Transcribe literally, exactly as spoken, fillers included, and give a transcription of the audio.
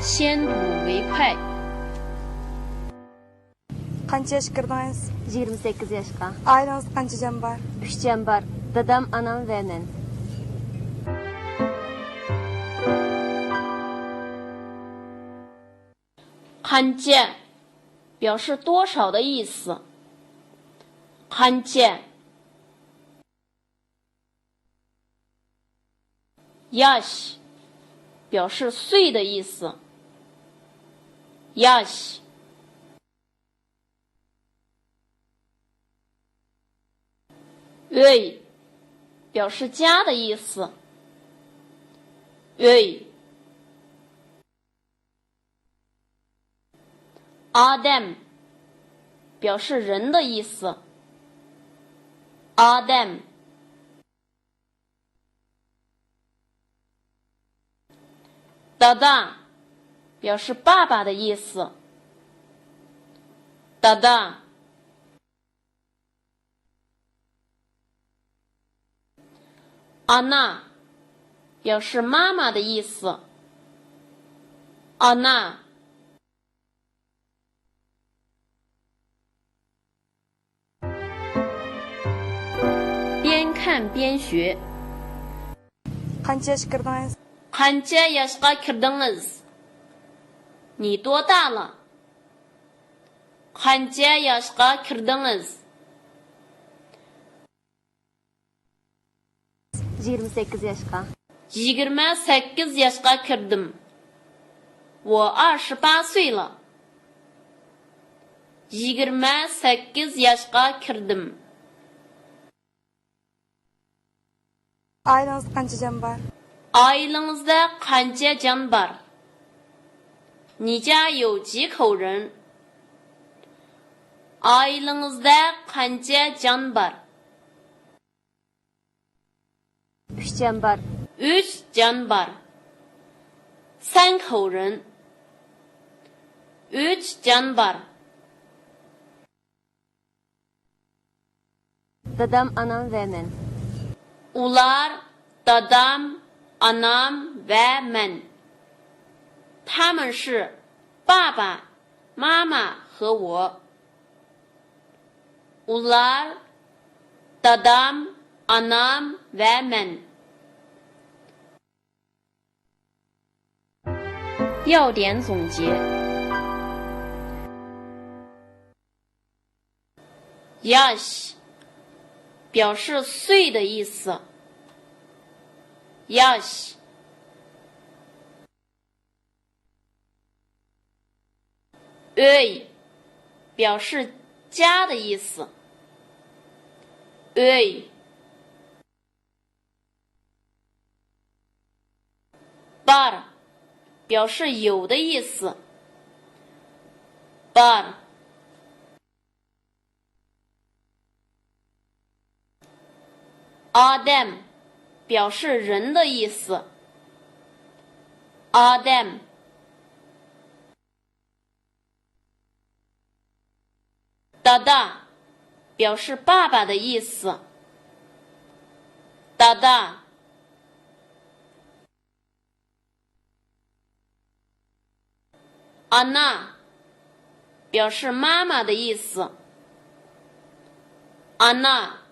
先睹为快。 قانچە ياشقا كىردىڭىز؟ يىگىرمە سەككىز ياشقا. ئائىلىڭىزدە قانچە جان بار؟ ئۈچ جان بار. دادام، ئانام ۋە مەن. 看见表示多少的意思。看见。 yaş 表示岁的意思。yaş。öy 表示家的意思。öy。 Adem 表示人的意思。Adem。Dada 表示爸爸的意思。Dada。 Ana 表示妈妈的意思。Ana。边看边学。 قانچە ياشقا كىردىڭىز؟ قانچە ياشقا كىردىڭىز؟ 你多大了؟ قانچە ياشقا كىردىڭىز؟ 28 ياشقا. يىگىرمە سەككىز ياشقا كىردىم. 我二十八岁了。يىگىرمە سەككىز ياشقا كىردىم. ئائىلىڭىزدە قانچە جان بار؟ ئائىلىڭىزدە قانچە جان بار؟ 你家有几口人？ ئائىلىڭىزدە قانچە جان بار؟ ئۈچ جان بار. 三口人。 ئۈچ جان بار. دادام، ئانام ۋە مەن. ئۇلار، دادام، ئانام ۋە مەن. 他们是爸爸妈妈和我。 ئۇلار، دادام، ئانام ۋە مەن. 要点总结。 yaş 表示岁的意思。yaş。 öy 表示家的意思。öy。 bar 表示有的意思。bar。 Adem 表示人的意思。Adem。 Dada 表示爸爸的意思。Dada。 Ana 表示妈妈的意思。Ana。